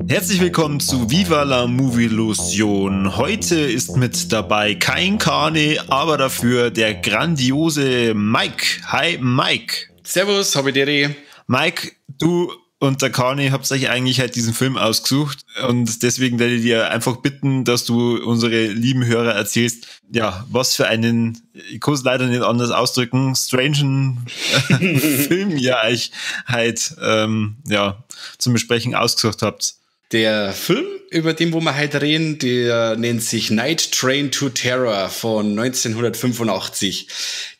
Herzlich willkommen zu Viva la Movielution. Heute ist mit dabei kein Kane, aber dafür der grandiose Mike. Hi Mike. Servus, habidere. Mike, du und der Kane habt euch eigentlich halt diesen Film ausgesucht und deswegen werde ich dir einfach bitten, dass du unsere lieben Hörer erzählst, ja, was für einen, ich kann es leider nicht anders ausdrücken, strangen Film ihr euch halt ja, zum Besprechen ausgesucht habt. Der Film, über den, wo wir heute reden, der nennt sich Night Train to Terror von 1985.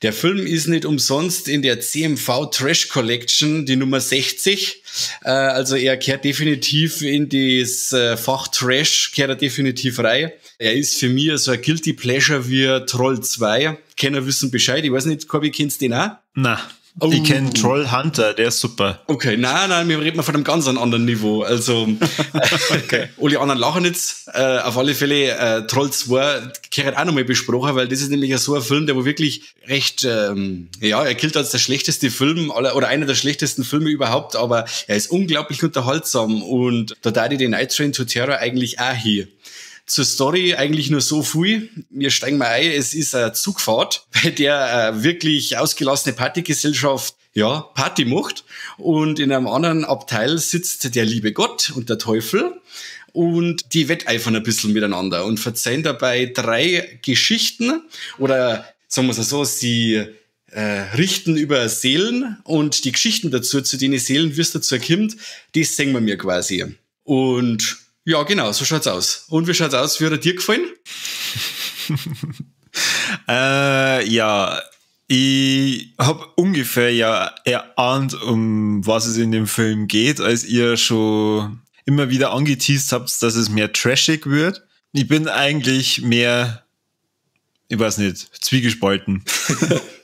Der Film ist nicht umsonst in der CMV Trash Collection, die Nummer 60. Also er kehrt definitiv in das Fach Trash, kehrt er definitiv rein. Er ist für mich so ein Guilty Pleasure wie Troll 2. Kenner wissen Bescheid. Ich weiß nicht, Corby, kennst du den auch? Na. Oh. Ich kenne Troll Hunter, der ist super. Okay, nein, wir reden von einem ganz anderen Niveau. Also, okay. Alle anderen lachen jetzt. Auf alle Fälle, Troll 2 gehört auch nochmal besprochen, weil das ist nämlich so ein Film, der wo wirklich recht, ja, er gilt als der schlechteste Film aller, oder einer der schlechtesten Filme überhaupt, aber er ist unglaublich unterhaltsam und da darf ich den Night Train to Terror eigentlich auch hier. Zur Story eigentlich nur so viel. Wir steigen mal ein. Es ist eine Zugfahrt, bei der wirklich ausgelassene Partygesellschaft, ja, Party macht. Und in einem anderen Abteil sitzt der liebe Gott und der Teufel. Und die wetteifern ein bisschen miteinander und verzeihen dabei drei Geschichten. Oder sagen wir es so, sie richten über Seelen und die Geschichten dazu, zu denen Seelen, wie es dazu kommt, die sehen wir mir quasi. Und ja, genau, so schaut's aus. Und wie schaut's aus? Wie hat er dir gefallen? Ja, ich hab ungefähr ja erahnt, um was es in dem Film geht, als ihr schon immer wieder angeteased habt, dass es mehr trashig wird. Ich bin eigentlich mehr, ich weiß nicht, zwiegespalten.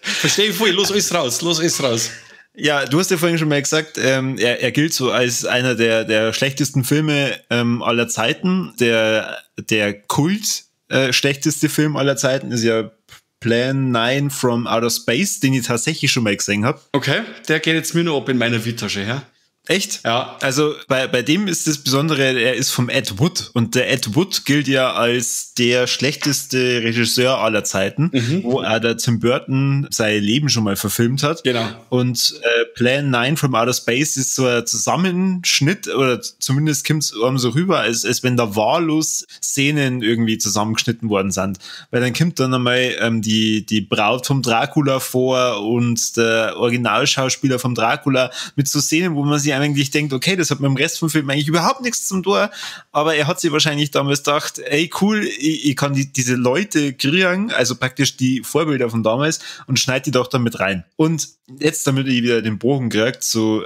Verstehe ich voll. Los, ist raus, los, ist raus. Ja, du hast ja vorhin schon mal gesagt, er gilt so als einer der schlechtesten Filme aller Zeiten. Der Kult schlechteste Film aller Zeiten ist ja Plan 9 from Outer Space, den ich tatsächlich schon mal gesehen habe. Okay, der geht jetzt mir nur ab in meiner Vita-Tasche, ja? Echt? Ja. Also bei dem ist das Besondere, er ist vom Ed Wood und der Ed Wood gilt ja als der schlechteste Regisseur aller Zeiten, wo er der Tim Burton sein Leben schon mal verfilmt hat. Genau. Und Plan 9 from Outer Space ist so ein Zusammenschnitt oder zumindest kommt es einem so rüber, als wenn da wahllos Szenen irgendwie zusammengeschnitten worden sind. Weil dann kommt dann einmal die Braut vom Dracula vor und der Originalschauspieler vom Dracula mit so Szenen, wo man sich eigentlich denkt, okay, das hat mit dem Rest vom Film eigentlich überhaupt nichts zum tun, aber er hat sich wahrscheinlich damals gedacht, ey, cool, ich kann diese Leute kriegen, also praktisch die Vorbilder von damals und schneid die doch damit rein. Und jetzt, damit ich wieder den Bogen kriege zu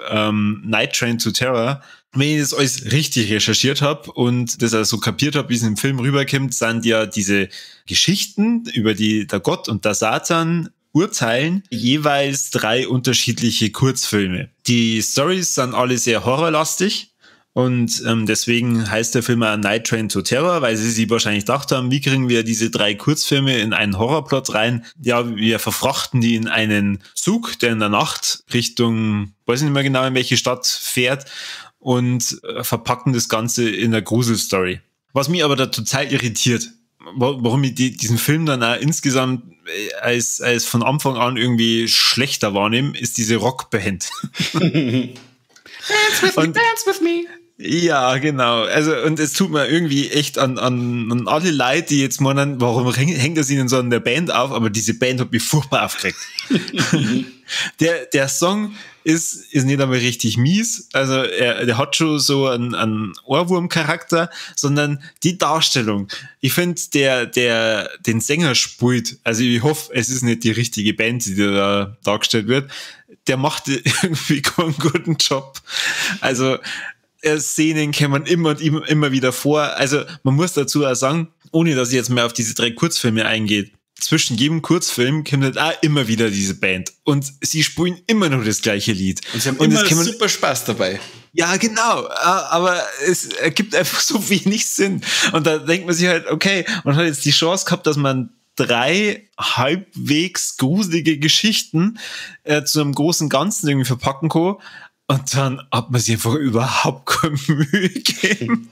Night Train to Terror, wenn ich das alles richtig recherchiert habe und das also kapiert habe, wie es im Film rüberkommt, sind ja diese Geschichten über die der Gott und der Satan urteilen, jeweils 3 unterschiedliche Kurzfilme. Die Storys sind alle sehr horrorlastig und deswegen heißt der Film auch Night Train to Terror, weil sie sich wahrscheinlich gedacht haben, wie kriegen wir diese 3 Kurzfilme in einen Horrorplot rein? Ja, wir verfrachten die in einen Zug, der in der Nacht Richtung, weiß ich nicht mehr genau, in welche Stadt fährt und verpacken das Ganze in einer Gruselstory. Was mich aber da total irritiert, warum ich diesen Film dann auch insgesamt als von Anfang an irgendwie schlechter wahrnehme, ist diese Rockband. Dance with me, dance with me. Ja, genau. Also, und es tut mir irgendwie echt an alle leid, die jetzt meinen, warum hängt das ihnen so an der Band auf? Aber diese Band hat mich furchtbar aufgeregt. Der Song ist nicht einmal richtig mies. Also, der hat schon so einen Ohrwurm-Charakter, sondern die Darstellung. Ich finde, der den Sänger spielt, also ich hoffe, es ist nicht die richtige Band, die da dargestellt wird, der macht irgendwie keinen guten Job. Also, Szenen kämen immer und immer wieder vor. Also man muss dazu auch sagen, ohne dass ich jetzt mehr auf diese 3 Kurzfilme eingehe, Zwischen jedem Kurzfilm kommt halt auch immer wieder diese Band. Und sie spielen immer noch das gleiche Lied. Und sie haben und immer super Spaß dabei. Ja, genau. Aber es ergibt einfach so wenig Sinn. Und da denkt man sich halt, okay, man hat jetzt die Chance gehabt, dass man 3 halbwegs gruselige Geschichten zu einem großen Ganzen irgendwie verpacken kann. Und dann hat man sich einfach überhaupt keine Mühe gegeben,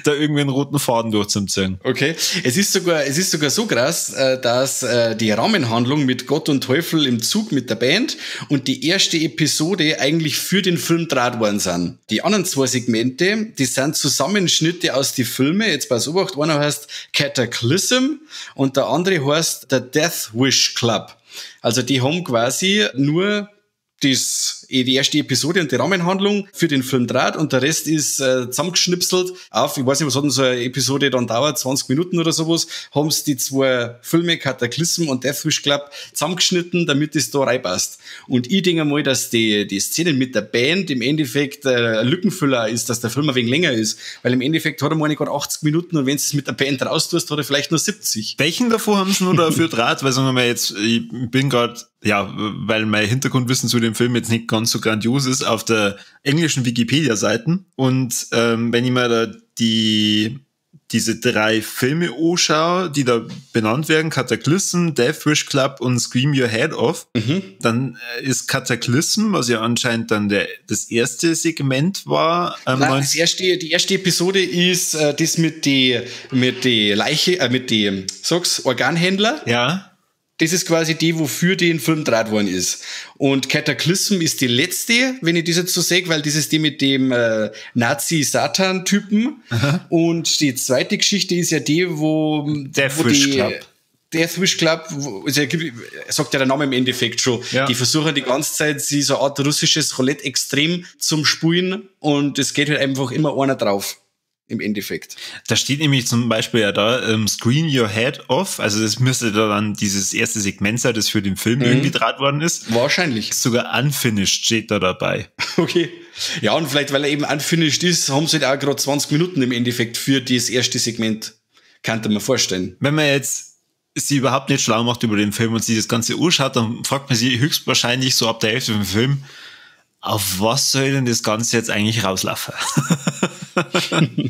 da irgendwie einen roten Faden durchzuziehen. Okay. Es ist sogar so krass, dass die Rahmenhandlung mit Gott und Teufel im Zug mit der Band und die erste Episode eigentlich für den Film draht worden sind. Die anderen 2 Segmente, die sind Zusammenschnitte aus die Filme. Jetzt pass auf, einer heißt Cataclysm und der andere heißt The Death Wish Club. Also die haben quasi nur die erste Episode und die Rahmenhandlung für den Film draht und der Rest ist zusammengeschnipselt auf, ich weiß nicht, was hat denn so eine Episode dann dauert, 20 Minuten oder sowas, haben sie die 2 Filme Cataclysm und Death Wish Club zusammengeschnitten, damit es da reinpasst. Und ich denke mal, dass die Szenen mit der Band im Endeffekt ein Lückenfüller ist, dass der Film ein wenig länger ist, weil im Endeffekt hat er mal gerade 80 Minuten und wenn du es mit der Band raustust, hat er vielleicht nur 70. Welchen davor haben sie nur dafür draht? Weil sagen wir mal jetzt, ich bin gerade, ja, weil mein Hintergrundwissen zu dem Film jetzt nicht ganz so grandios ist, auf der englischen Wikipedia-Seite. Und wenn ich mir da diese 3 Filme anschaue, die da benannt werden, Cataclysm, Death Wish Club und Scream Your Head Off, dann ist Cataclysm, was ja anscheinend dann das erste Segment war. Nein, die erste Episode ist das mit die Leiche, mit die, sag's, Organhändler. Ja. Das ist quasi die, wofür die in Film draht worden ist. Und Cataclysm ist die letzte, wenn ich das jetzt so sehe, weil das ist die mit dem Nazi-Satan-Typen. Aha. Und die zweite Geschichte ist ja die, wo Death Wish Club. Death Wish Club, sagt ja der Name im Endeffekt schon. Ja. Die versuchen die ganze Zeit, sie so eine Art russisches Roulette extrem zum Spulen und es geht halt einfach immer einer drauf. Im Endeffekt. Da steht nämlich zum Beispiel ja da, Screen Your Head Off, also das müsste da dann dieses erste Segment sein, das für den Film irgendwie draht worden ist. Wahrscheinlich. Sogar unfinished steht da dabei. Okay. Ja, und vielleicht, weil er eben unfinished ist, haben sie halt auch gerade 20 Minuten im Endeffekt für das erste Segment. Könnte man vorstellen. Wenn man jetzt sie überhaupt nicht schlau macht über den Film und sich das Ganze anschaut, dann fragt man sich höchstwahrscheinlich so ab der Hälfte vom Film, auf was soll denn das Ganze jetzt eigentlich rauslaufen?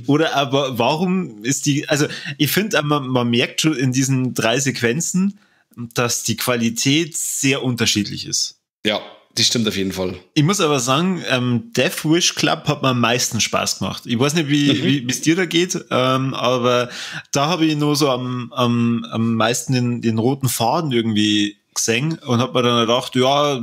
Oder aber warum ist die, also ich finde, man merkt schon in diesen 3 Sequenzen, dass die Qualität sehr unterschiedlich ist. Ja, das stimmt auf jeden Fall. Ich muss aber sagen, Death Wish Club hat mir am meisten Spaß gemacht. Ich weiß nicht, wie es dir da geht, aber da habe ich nur so am meisten den roten Faden irgendwie gesehen und habe mir dann gedacht, ja,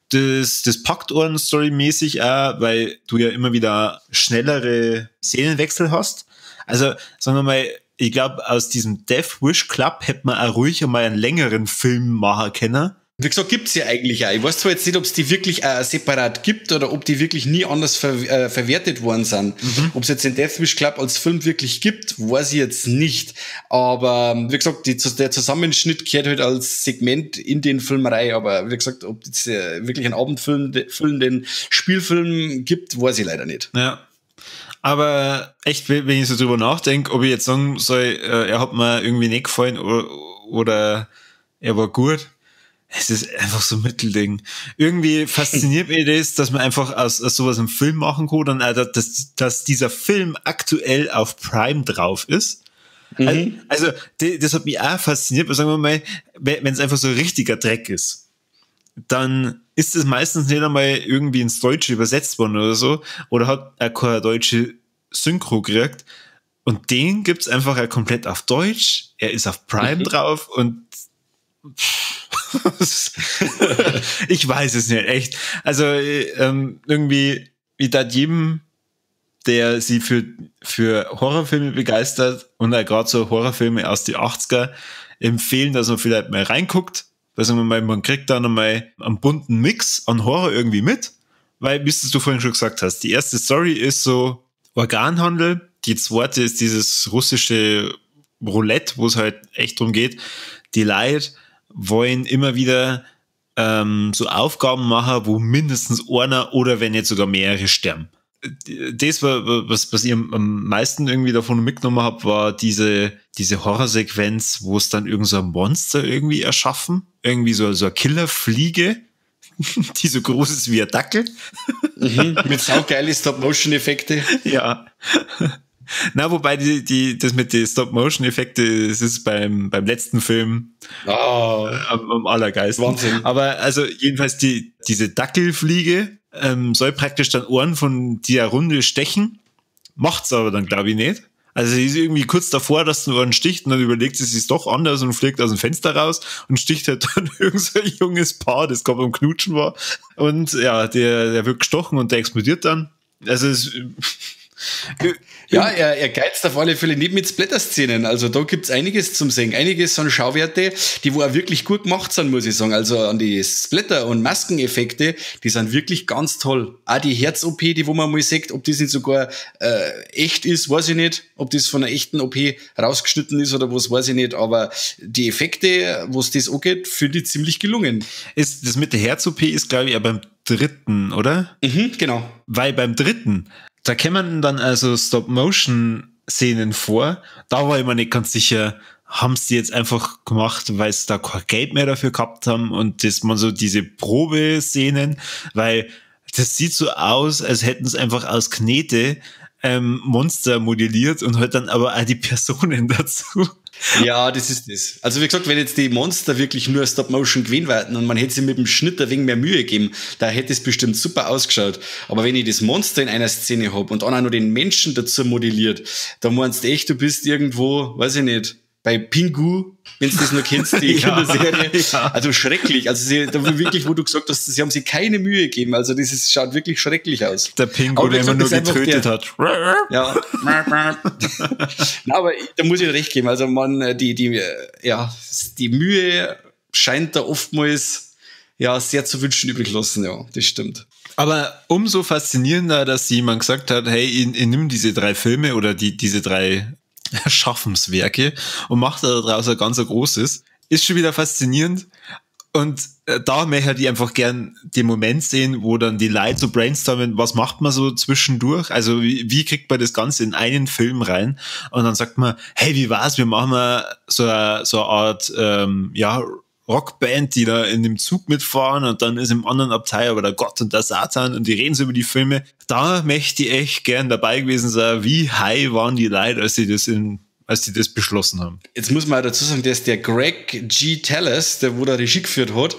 das packt einen storymäßig auch, weil du ja immer wieder schnellere Szenenwechsel hast. Also, sagen wir mal, ich glaube, aus diesem Death Wish Club hätte man auch ruhig einmal einen längeren Film machen können. Wie gesagt, gibt's ja eigentlich auch. Ich weiß zwar jetzt nicht, ob es die wirklich separat gibt oder ob die wirklich nie anders verwertet worden sind. Ob es jetzt den Death Wish Club als Film wirklich gibt, weiß ich jetzt nicht. Aber wie gesagt, der Zusammenschnitt kehrt halt als Segment in den Film rein. Aber wie gesagt, ob es wirklich einen abendfüllenden Spielfilm gibt, weiß ich leider nicht. Ja. Aber echt, wenn ich so drüber nachdenke, ob ich jetzt sagen soll, er hat mir irgendwie nicht gefallen oder er war gut. Es ist einfach so ein Mittelding. Irgendwie fasziniert mich das, dass man einfach aus sowas einen Film machen kann und auch, dass dieser Film aktuell auf Prime drauf ist. Also, das hat mich auch fasziniert, weil sagen wir mal, wenn es einfach so ein richtiger Dreck ist, dann ist es meistens nicht einmal irgendwie ins Deutsche übersetzt worden oder so, oder hat er keine deutsche Synchro gekriegt. Und den gibt's einfach ja komplett auf Deutsch. Er ist auf Prime drauf und ich weiß es nicht, echt. Also irgendwie, ich darf jedem, der sie für Horrorfilme begeistert und auch gerade so Horrorfilme aus den 80er empfehlen, dass man vielleicht mal reinguckt. Also man kriegt da nochmal einen bunten Mix an Horror irgendwie mit, weil, wie du vorhin schon gesagt hast, die erste Story ist so Organhandel, die zweite ist dieses russische Roulette, wo es halt echt drum geht, die Leute wollen immer wieder so Aufgaben machen, wo mindestens einer oder wenn nicht sogar mehrere sterben. Das war, was ich am meisten irgendwie davon mitgenommen habe, war diese Horrorsequenz, wo es dann irgend so ein Monster irgendwie erschaffen. Irgendwie so eine Killerfliege, die so groß ist wie ein Dackel. Mhm, mit saugeile Stop-Motion-Effekte. Ja. Na, wobei das mit den Stop-Motion-Effekte, das ist beim letzten Film am allergeilsten. Wahnsinn. Aber also jedenfalls diese Dackelfliege soll praktisch dann Ohren von der Runde stechen, macht's aber dann, glaube ich, nicht. Also sie ist irgendwie kurz davor, dass sie einen sticht und dann überlegt sie sich doch anders und fliegt aus dem Fenster raus und sticht halt dann irgend so ein junges Paar, das gerade beim Knutschen war. Und ja, der wird gestochen und der explodiert dann. Also es ja, er geizt auf alle Fälle nicht mit Splatter-Szenen. Also da gibt's einiges zum Sehen. Einiges sind Schauwerte, die wo auch wirklich gut gemacht sind, muss ich sagen. Also an die Splatter- und Maskeneffekte, die sind wirklich ganz toll. Auch die Herz-OP, die wo man mal sieht, ob das nicht sogar echt ist, weiß ich nicht. Ob das von einer echten OP rausgeschnitten ist oder was, weiß ich nicht. Aber die Effekte, was das angeht, finde ich ziemlich gelungen. Ist, das mit der Herz-OP ist, glaube ich, ja beim dritten, oder? Mhm, genau. Weil beim dritten, da kämen dann also Stop-Motion-Szenen vor. Da war ich mir nicht ganz sicher, haben sie jetzt einfach gemacht, weil sie da kein Geld mehr dafür gehabt haben und das man so diese Probeszenen, weil das sieht so aus, als hätten sie einfach aus Knete Monster modelliert und halt dann aber auch die Personen dazu. Ja, das ist das. Also wie gesagt, wenn jetzt die Monster wirklich nur Stop-Motion gewesen wären und man hätte sie mit dem Schnitt ein wenig mehr Mühe gegeben, da hätte es bestimmt super ausgeschaut. Aber wenn ich das Monster in einer Szene hab und dann auch noch den Menschen dazu modelliert, da meinst du echt, du bist irgendwo, weiß ich nicht, bei Pingu, wenn du das noch kennst, die Kinderserie. Ja. Also schrecklich. Also sie, da wirklich, wo du gesagt hast, sie haben sich keine Mühe gegeben. Also das ist, schaut wirklich schrecklich aus. Der Pingu, der immer nur getrötet hat. Ja. Na, aber da muss ich recht geben. Also man, die Mühe scheint da oftmals ja sehr zu wünschen übrig lassen. Ja, das stimmt. Aber umso faszinierender, dass jemand gesagt hat, hey, ich nimm diese drei Filme oder diese drei Schaffenswerke und macht da daraus ein ganz großes. Ist schon wieder faszinierend. Und da möchte ich einfach gern den Moment sehen, wo dann die Leute so brainstormen, was macht man so zwischendurch? Also wie kriegt man das Ganze in einen Film rein? Und dann sagt man, hey, wie war's? Wir machen mal so eine Art Rockband, die da in dem Zug mitfahren und dann ist im anderen Abteil aber der Gott und der Satan und die reden so über die Filme. Da möchte ich echt gern dabei gewesen sein, wie high waren die Leute, als sie das beschlossen haben. Jetzt muss man auch dazu sagen, dass der Greg G. Tallis, der wo da Regie geführt hat,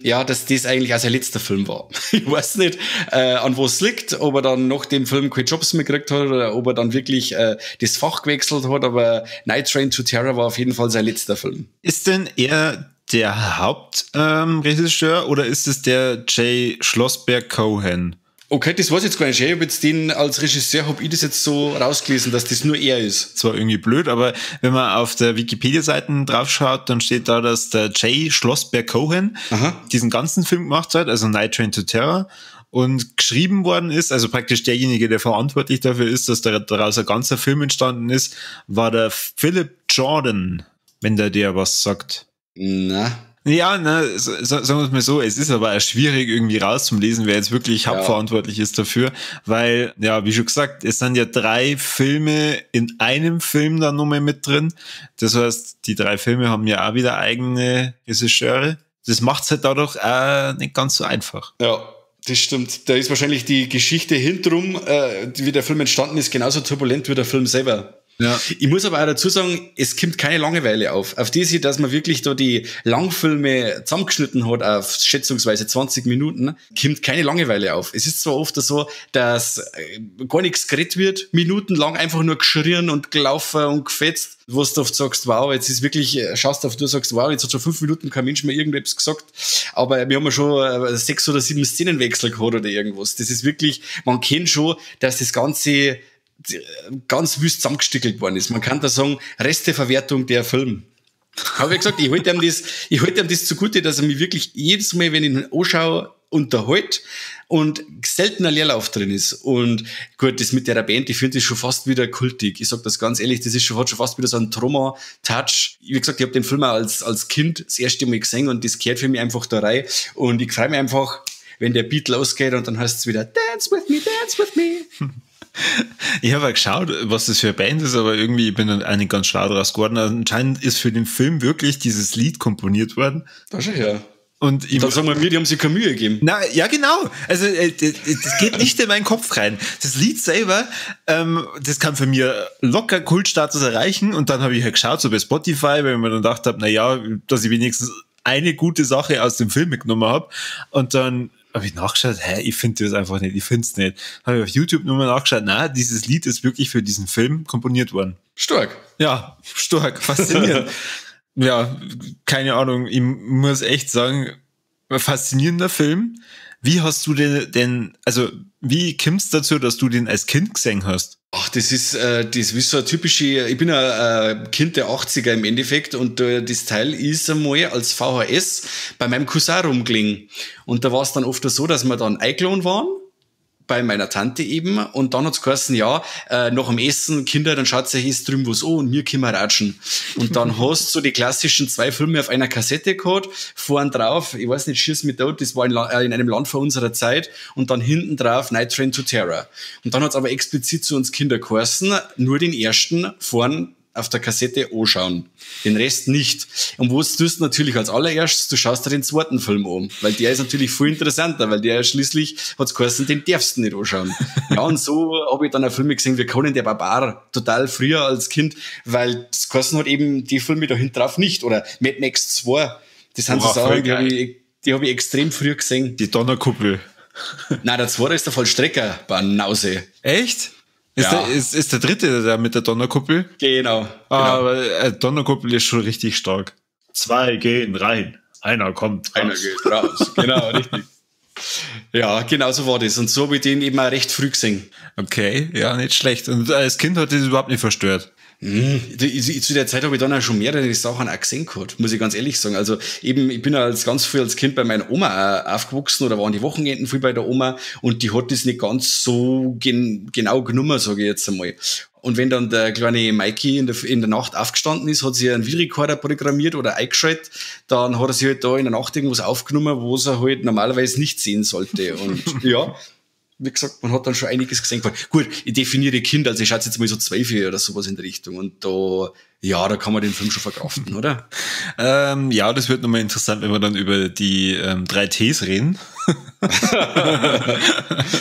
ja, dass das eigentlich auch sein letzter Film war. Ich weiß nicht, an was es liegt, ob er dann nach dem Film keine Jobs mehr gekriegt hat oder ob er dann wirklich das Fach gewechselt hat, aber Night Train to Terror war auf jeden Fall sein letzter Film. Ist denn er der Hauptregisseur oder ist es der Jay Schlossberg Cohen? Okay, das weiß ich jetzt gar nicht. Ich habe jetzt den als Regisseur, habe ich das jetzt so rausgelesen, dass das nur er ist. Zwar irgendwie blöd, aber wenn man auf der Wikipedia-Seite drauf schaut, dann steht da, dass der Jay Schlossberg Cohen diesen ganzen Film gemacht hat, also Night Train to Terror, und geschrieben worden ist, also praktisch derjenige, der verantwortlich dafür ist, dass daraus ein ganzer Film entstanden ist, war der Philip Jordan, wenn der dir was sagt. Na. Ja, na, sagen wir es mal so, es ist aber auch schwierig irgendwie rauszulesen, wer jetzt wirklich hauptverantwortlich ist dafür, weil, ja, wie schon gesagt, es sind ja 3 Filme in einem Film da nochmal mit drin. Das heißt, die 3 Filme haben ja auch wieder eigene Regisseure. Das macht's halt dadurch auch nicht ganz so einfach. Ja, das stimmt. Da ist wahrscheinlich die Geschichte hintenrum, wie der Film entstanden ist, genauso turbulent wie der Film selber. Ja. Ich muss aber auch dazu sagen, es kommt keine Langeweile auf. Auf diese, dass man wirklich da die Langfilme zusammengeschnitten hat auf schätzungsweise 20 Minuten, kommt keine Langeweile auf. Es ist zwar oft so, dass gar nichts geredet wird, minutenlang einfach nur geschrien und gelaufen und gefetzt, wo du oft sagst, wow, jetzt ist wirklich, schaust auf du sagst, wow, jetzt hat schon 5 Minuten kein Mensch mehr irgendetwas gesagt, aber wir haben ja schon 6 oder 7 Szenenwechsel gehabt oder irgendwas. Das ist wirklich, man kennt schon, dass das Ganze ganz wüst zusammengestickelt worden ist. Man kann da sagen, Resteverwertung der Film. Aber wie gesagt, ich halte ihm das zugute, dass er mich wirklich jedes Mal, wenn ich ihn anschaue, unterhält und seltener Leerlauf drin ist. Und gut, das mit der Band, ich finde das schon fast wieder kultig. Ich sag das ganz ehrlich, das ist schon, hat schon fast wieder so einen Trauma-Touch. Wie gesagt, ich habe den Film auch als Kind das erste Mal gesehen und das gehört für mich einfach da rein. Und ich freue mich einfach, wenn der Beat losgeht und dann heißt es wieder Dance with me, dance with me. Ich habe ja geschaut, was das für eine Band ist, aber irgendwie bin ich dann auch nicht ganz schlau draus geworden. Also anscheinend ist für den Film wirklich dieses Lied komponiert worden. Da schau her. Und ich, dann sagen wir mir, die haben sich keine Mühe gegeben. Na, ja, genau. Also, das geht nicht in meinen Kopf rein. Das Lied selber, das kann für mir locker Kultstatus erreichen. Und dann habe ich halt geschaut, so bei Spotify, weil ich mir dann gedacht habe, na ja, dass ich wenigstens eine gute Sache aus dem Film mitgenommen habe. Und dann habe ich nachgeschaut, hä, ich finde das einfach nicht, ich finde es nicht. Habe ich auf YouTube nochmal nachgeschaut, na, dieses Lied ist wirklich für diesen Film komponiert worden. Stark. Ja, stark, faszinierend. Ja, keine Ahnung, ich muss echt sagen, faszinierender Film. Wie hast du den, also wie kommst du dazu, dass du den als Kind gesehen hast? Ach, das ist so eine typische, ich bin ein Kind der 80er im Endeffekt und das Teil ist einmal als VHS bei meinem Cousin rumgelegen. Und da war es dann oft so, dass wir dann eingeladen waren, bei meiner Tante eben, und dann hat's geheißen, ja, nach dem Essen, Kinder, dann schaut sich jetzt drüben was an und wir können ratschen. Und dann hast du so die klassischen 2 Filme auf einer Kassette gehabt, vorn drauf, ich weiß nicht, Schieß mich tot, das war in einem Land vor unserer Zeit, und dann hinten drauf Night Train to Terror. Und dann hat's aber explizit zu uns Kinder geheißen, nur den ersten vorn auf der Kassette anschauen. Den Rest nicht. Und was tust du natürlich als allererstes? Du schaust dir den zweiten Film an, weil der ist natürlich viel interessanter, weil der schließlich hat's geheißen, den darfst du nicht anschauen. Ja, und so habe ich dann auch Filme gesehen wie Conan der Barbar, total früher als Kind, weil das geheißen hat eben die Filme da hinten drauf nicht. Oder Mad Max 2, das sind so Sachen, die hab ich extrem früh gesehen. Die Donnerkuppel. Nein, der zweite ist der Vollstrecker, Banause. Echt? Ist, ja. Ist der dritte der mit der Donnerkuppel? Genau. Aber Donnerkuppel ist schon richtig stark. 2 gehen rein, einer kommt raus. Einer geht raus, genau, richtig. Ja, genau so war das. Und so habe ich den eben auch recht früh gesehen. Okay, ja, nicht schlecht. Und als Kind hat das überhaupt nicht verstört? Zu der Zeit habe ich dann auch schon mehrere Sachen auch gesehen gehabt, muss ich ganz ehrlich sagen. Also eben, ich bin ja als ganz früh als Kind bei meiner Oma aufgewachsen oder waren die Wochenenden viel bei der Oma und die hat das nicht ganz so genau genommen, sage ich jetzt einmal. Und wenn dann der kleine Mikey in der Nacht aufgestanden ist, hat sich einen Videorekorder programmiert oder eingeschaltet, dann hat er sich halt da in der Nacht irgendwas aufgenommen, wo er halt normalerweise nicht sehen sollte. Und ja, wie gesagt, man hat dann schon einiges gesehen. Gut, ich definiere Kind, also ich schaue jetzt mal so 12 oder sowas in der Richtung. Und da, ja, da kann man den Film schon verkraften, oder? Ja, das wird nochmal interessant, wenn wir dann über die 3 Ts reden.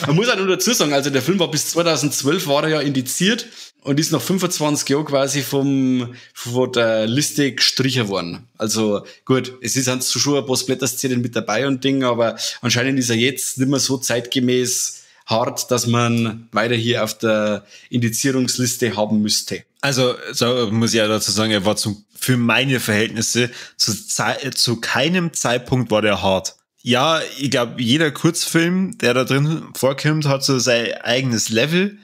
Man muss auch nur dazu sagen, also der Film war bis 2012 war er ja indiziert und ist nach 25 Jahren quasi von der Liste gestrichen worden. Also gut, es ist halt schon ein paar Splatter-Szenen mit dabei und Ding, aber anscheinend ist er jetzt nicht mehr so zeitgemäß hart, dass man weiter hier auf der Indizierungsliste haben müsste. Also, so muss ich ja dazu sagen, er war für meine Verhältnisse zu keinem Zeitpunkt war der hart. Ja, ich glaube, jeder Kurzfilm, der da drin vorkommt, hat so sein eigenes Level,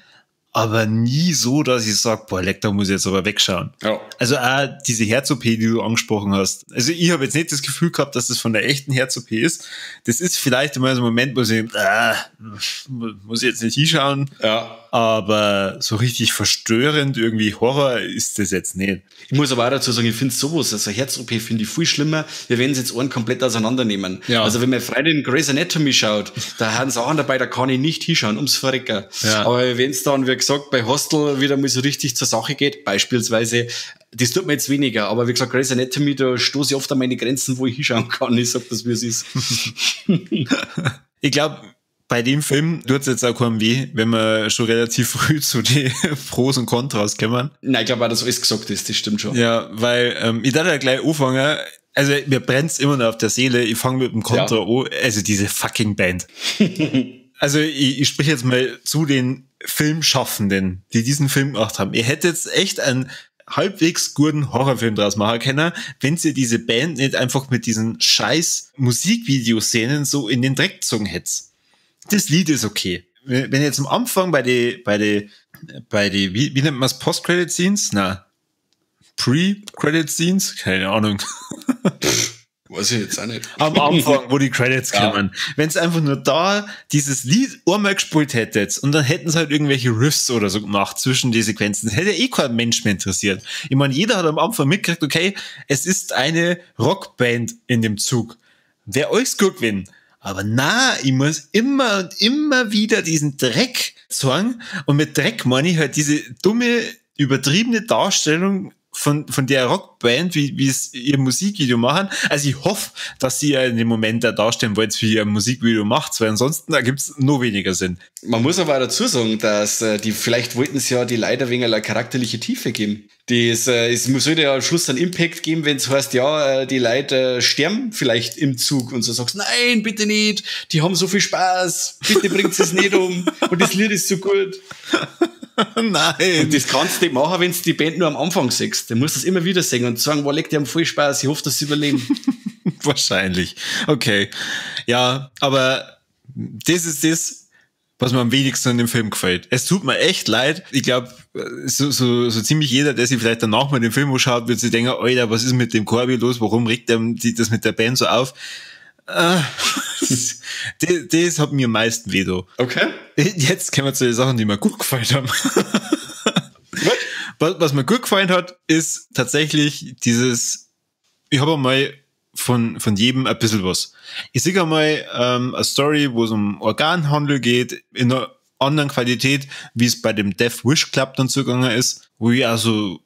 aber nie so, dass ich sage, boah, leck, da muss ich jetzt aber wegschauen. Ja. Also auch diese Herz-OP, die du angesprochen hast. Also ich habe jetzt nicht das Gefühl gehabt, dass das von der echten Herz-OP ist. Das ist vielleicht immer so ein Moment, wo ich muss ich jetzt nicht hinschauen. Ja. Aber so richtig verstörend, irgendwie Horror ist das jetzt nicht. Ich muss aber auch dazu sagen, ich finde sowas, also Herz-OP finde ich viel schlimmer, wir werden es jetzt Ohren komplett auseinandernehmen. Ja. Also wenn meine Freundin Grey's Anatomy schaut, da haben Sachen dabei, da kann ich nicht hinschauen, ums Verrecken. Ja. Aber wenn es dann, wie gesagt, bei Hostel wieder mal so richtig zur Sache geht, beispielsweise, das tut mir jetzt weniger, aber wie gesagt, Grey's Anatomy, da stoße ich oft an meine Grenzen, wo ich hinschauen kann. Ich sag das, wie es ist. Ich glaube, bei dem Film tut es jetzt auch keinem weh, wenn wir schon relativ früh zu den Pros und Kontras kommen. Nein, ich glaube auch, dass alles gesagt ist, das stimmt schon. Ja, weil ich darf ja gleich anfangen, also mir brennt's immer noch auf der Seele, ich fange mit dem Kontra an, also diese fucking Band. Also ich spreche jetzt mal zu den Filmschaffenden, die diesen Film gemacht haben. Ihr hättet jetzt echt einen halbwegs guten Horrorfilm draus machen können, wenn sie diese Band nicht einfach mit diesen scheiß Musikvideoszenen so in den Dreck gezogen hätte. Das Lied ist okay. Wenn jetzt am Anfang bei die, wie nennt man's, Post-Credit-Scenes? Na, Pre-Credit-Scenes? Keine Ahnung. Weiß ich jetzt auch nicht. Am Anfang, wo die Credits kommen. Wenn es einfach nur da dieses Lied einmal gespielt hättet und dann hätten sie halt irgendwelche Riffs oder so gemacht zwischen die Sequenzen, das hätte ja eh kein Mensch mehr interessiert. Ich meine, jeder hat am Anfang mitgekriegt, okay, es ist eine Rockband in dem Zug. Wäre alles gut gewesen. Aber na, ich muss immer und immer wieder diesen Dreck zeigen. Und mit Dreck meine ich halt diese dumme, übertriebene Darstellung von der Rockband, wie es ihr Musikvideo machen. Also ich hoffe, dass sie ja in dem Moment da darstellen wollt, wie ihr Musikvideo macht, weil ansonsten da gibt's noch weniger Sinn. Man muss aber auch dazu sagen, dass die, vielleicht wollten es ja die Leute ein wenig eine charakterliche Tiefe geben. Das, es sollte ja am Schluss einen Impact geben, wenn es heißt, ja, die Leute sterben vielleicht im Zug und so sagst, nein, bitte nicht, die haben so viel Spaß, bitte bringt es nicht um und das Lied ist so gut. Nein. Und das kannst du nicht machen, wenn du die Band nur am Anfang siehst. Du musst das immer wieder singen und sagen, boah, leck, die haben voll Spaß, ich hoffe, dass sie überleben. Wahrscheinlich. Okay. Ja, aber das ist das, was mir am wenigsten an dem Film gefällt. Es tut mir echt leid. Ich glaube, so ziemlich jeder, der sich vielleicht danach mal den Film anschaut, wird sich denken, Alter, was ist mit dem Corby los? Warum regt er das mit der Band so auf? Das hat mir am meisten weh da. Okay. Jetzt kommen wir zu den Sachen, die mir gut gefallen haben. Was mir gut gefallen hat, ist tatsächlich dieses, ich habe einmal von jedem ein bisschen was. Ich sehe einmal eine Story, wo es um Organhandel geht, in einer anderen Qualität, wie es bei dem Death Wish Club dann zugegangen ist, wo ich also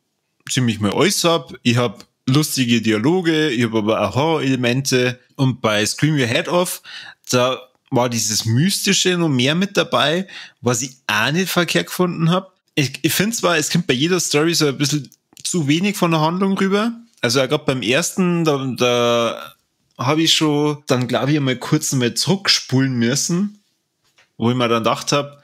ziemlich mal alles hab. Ich hab lustige Dialoge, ich habe aber auch Horror-Elemente. Und bei Scream Your Head Off, da war dieses Mystische noch mehr mit dabei, was ich auch nicht verkehrt gefunden habe. Ich finde zwar, es kommt bei jeder Story so ein bisschen zu wenig von der Handlung rüber. Also gerade beim ersten, da habe ich schon dann, glaube ich, einmal kurz einmal zurückspulen müssen, wo ich mir dann gedacht habe,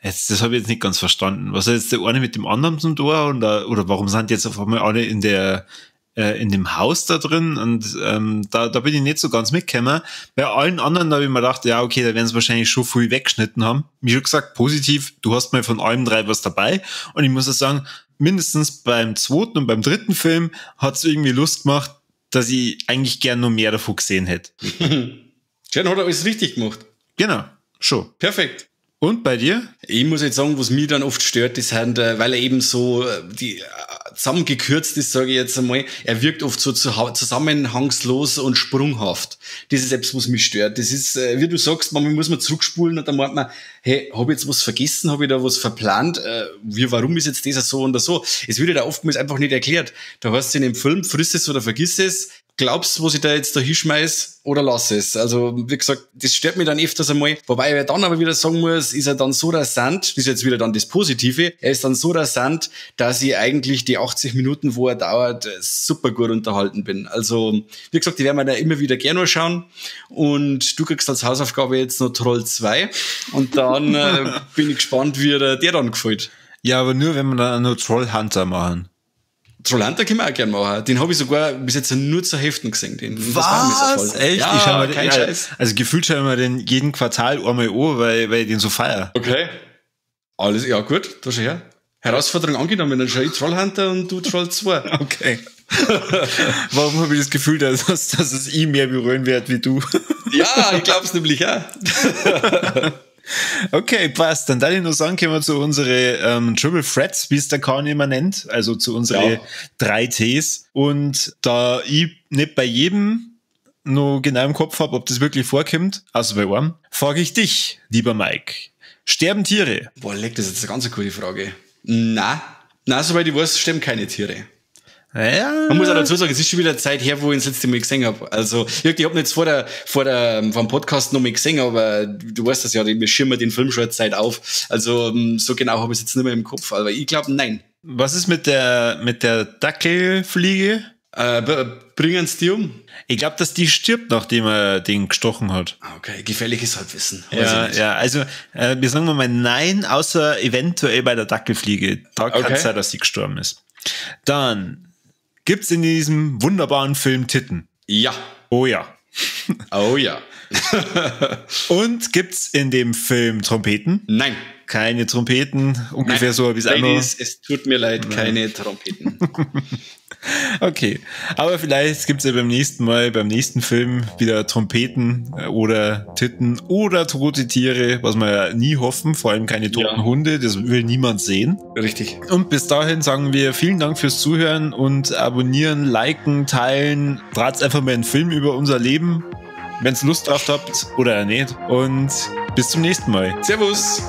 jetzt, das habe ich jetzt nicht ganz verstanden. Was hat jetzt der eine mit dem anderen zum Tor? Oder warum sind jetzt auf einmal alle in dem Haus da drin? Und da bin ich nicht so ganz mitgekommen. Bei allen anderen, da habe ich mir gedacht, ja, okay, da werden sie wahrscheinlich schon viel weggeschnitten haben. Wie schon gesagt, positiv, du hast mal von allem drei was dabei. Und ich muss auch sagen, mindestens beim zweiten und beim dritten Film hat es irgendwie Lust gemacht, dass ich eigentlich gern noch mehr davon gesehen hätte. Schön, hat er alles richtig gemacht. Genau, schon. Perfekt. Und bei dir? Ich muss jetzt sagen, was mich dann oft stört, ist halt, weil er eben so die zusammengekürzt ist, sage ich jetzt einmal, er wirkt oft so zusammenhangslos und sprunghaft. Das ist etwas, was mich stört. Das ist, wie du sagst, manchmal muss man zurückspulen und dann meint man, hey, habe ich jetzt was vergessen, habe ich da was verplant? Warum ist jetzt das so und so? Es wird ja da oftmals einfach nicht erklärt. Da heißt es in dem Film, friss es oder vergiss es. Glaubst du, was ich da jetzt da hinschmeiß, oder lass es? Also, wie gesagt, das stört mich dann öfters einmal. Wobei ich dann aber wieder sagen muss, ist er dann so rasant, das ist jetzt wieder dann das Positive, er ist dann so rasant, dass ich eigentlich die 80 Minuten, wo er dauert, super gut unterhalten bin. Also, wie gesagt, die werden wir da immer wieder gerne schauen. Und du kriegst als Hausaufgabe jetzt noch Troll 2. Und dann bin ich gespannt, wie der dann gefällt. Ja, aber nur, wenn wir dann noch Troll Hunter machen. Trollhunter können wir auch gerne machen. Den habe ich sogar bis jetzt nur zur Hälfte gesehen. Den, was? Das Echt? Ja, ich schau mir kein Scheiß. Also gefühlt schauen wir den jeden Quartal einmal an, weil ich den so feier. Okay. Alles, ja gut, da schau her. Herausforderung angenommen, dann schau ich Trollhunter und du Troll 2. Okay. Warum habe ich das Gefühl, dass es ihn mehr berühren wird wie du? Ja, ich glaub's nämlich auch. Okay, passt. Dann darf ich nur sagen, kommen wir zu unsere Triple Threats, wie es der Kahn immer nennt, also zu unsere 3 Ts. Und da ich nicht bei jedem noch genau im Kopf habe, ob das wirklich vorkommt, also bei einem, frage ich dich, lieber Mike. Sterben Tiere? Boah, leck, das ist jetzt eine ganz gute Frage. Na, soweit ich weiß, sterben keine Tiere. Ja. Man muss auch dazu sagen, es ist schon wieder Zeit her, wo ich ihn das letzte Mal gesehen habe. Also, ich habe ihn jetzt vor dem Podcast noch mal gesehen, aber du weißt das ja, wir schirmen den Film schon eine Zeit auf. Also, so genau habe ich es jetzt nicht mehr im Kopf. Aber ich glaube, nein. Was ist mit der Dackelfliege? Bringen sie die um? Ich glaube, dass die stirbt, nachdem er den gestochen hat. Okay, gefährliches Halbwissen. Ja, also wir sagen mal nein, außer eventuell bei der Dackelfliege. Da kann es sein, dass sie gestorben ist. Dann gibt's in diesem wunderbaren Film Titten? Ja. Oh ja. Oh ja. Und gibt's in dem Film Trompeten? Nein. Keine Trompeten. Ungefähr. Nein. So habe ich es auch noch. Es tut mir leid, keine Trompeten. Okay. Aber vielleicht gibt's ja beim nächsten Mal, beim nächsten Film wieder Trompeten oder Titten oder tote Tiere, was wir ja nie hoffen, vor allem keine toten Hunde, das will niemand sehen. Richtig. Und bis dahin sagen wir vielen Dank fürs Zuhören und abonnieren, liken, teilen. Draht's einfach mal einen Film über unser Leben. wenn ihr Lust drauf habt oder nicht. Und bis zum nächsten Mal. Servus.